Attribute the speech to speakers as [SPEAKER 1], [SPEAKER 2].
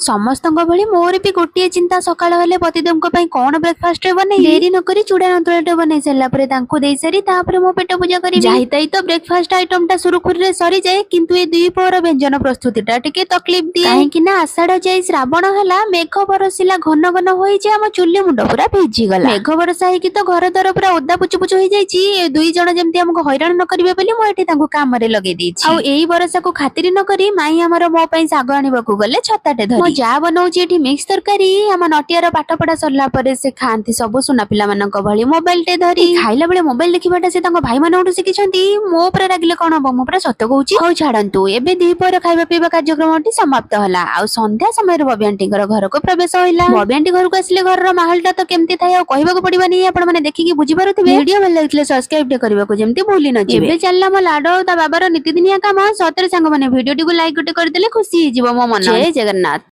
[SPEAKER 1] ସମସ୍ତଙ୍କ ଭଳି ମୋର ବି ଗୋଟିଏ ଚିନ୍ତା, ସକାଳ ହେଲେ ପତିଦେବଙ୍କ ପାଇଁ କଣ ବ୍ରେକଫାଷ୍ଟ ରେ ବନେଇବି। ଡେରି ନ କରି ଚୁଡା ନନ୍ତୁଳାଟେ ବନେଇ ସାରିଲା ପରେ ତାଙ୍କୁ ଦେଇ ସାରି ତାପରେ ମୋ ପେଟ ପୂଜା କରିବି। ଯାହିତାଇ ତ ବ୍ରେକଫାଷ୍ଟ ଆଇଟମ ଟା ସୁରୁଖୁରୁରେ ସରିଯାଏ, କିନ୍ତୁ ଏ ଦ୍ୱିପହର ବ୍ୟଞ୍ଜନ ପ୍ରସ୍ତୁତି ଟା ଟିକେ ତକଲିଫ ଦିଏ। କାହିଁକି ନା ଆଷାଢ ଯାଇ ଶ୍ରାବଣ ହେଲା, ମେଘ ବରସିଲା ଘନ ଘନ ହୋଇଛି, ଆମ ଚୁଲି ମୁଣ୍ଡ ପୁରା ଭିଜିଗଲା। ମେଘ ବର୍ଷା ହେଇକି ତ ଘର ଦ୍ୱାର ପୁରା ଓଦା ପୁଚୁ ପୁଚୁ ହେଇଯାଇଛି। ଏ ଦୁଇ ଜଣ ଯେମିତି ଆମକୁ ହଇରାଣ ନ କରିବେ ବୋଲି ମୁଁ ଏଠି ତାଙ୍କୁ କାମରେ ଲଗେଇ ଦେଇଛି। ଆଉ ଏଇ ବରଷାକୁ ଖାତିରି ନ କରି ମାଇଁ ଆମର ମୋ ପାଇଁ ଶାଗ ଆଣିବାକୁ ଗଲେ ଛତାଟେ ଧରି। ମୋ ଯା ବନଉଛି ଏଠି ମିକ୍ସ ତରକାରୀ। ଆମ ନଟିଆର ପାଠ ପଢା ସରିଲା ପରେ ସେ ଖାଆନ୍ତି ସବୁ ସୁନା ପିଲାମାନଙ୍କ ଭଳି ମୋବାଇଲ ଟେ ଧରି। ଖାଇଲା ବେଳେ ମୋବାଇଲ ଦେଖିବାଟା ସେ ତାଙ୍କ ଭାଇମାନଙ୍କଠୁ ଶିଖିଛନ୍ତି। ମୋ ଉପରେ ରାଗିଲେ କଣ ହବ, ମୁଁ ପୁରା ସତ କହୁଛି। ହଉ ଛାଡନ୍ତୁ, ଏବେ ଦ୍ୱିପହର ଖାଇବା ପିଇବା କାର୍ଯ୍ୟକ୍ରମଟି ସମାପ୍ତ ହେଲା ଆଉ ସନ୍ଧ୍ୟା ସମୟରେ ବବି ଆଣ୍ଟିଙ୍କର ଘରକୁ ପ୍ରବେଶ ହେଲା। ବବି ଆଣ୍ଟି ଘରକୁ ଆସିଲେ ଘରର ମାହୋଲଟା ତ କେମିତି ଥାଏ ଆଉ କହିବାକୁ ପଡିବନି, ଆପଣ ମାନେ ଦେଖିକି ବୁଝିପାରୁଥିବେ। ଭିଡିଓ ଭଲ ଲାଗିଥିଲେ ସବସ୍କ୍ରାଇବ ଟେ କରିବାକୁ ଯେମିତି ଭୁଲି ନ ଯିବେ। ଏବେ ଚାଲିଲା ମୋ ଲାଡ ଆଉ ତା ବାବାର ନିତିଦିନିଆ କାମ। ସତରେ ସାଙ୍ଗମାନେ, ଭିଡିଓଟିକୁ ଲାଇକ୍ ଗୋଟେ କରିଦେଲେ ଖୁସି ହେଇଯିବ ମୋ ମନ। ଜୟ ଜଗନ୍ନାଥ।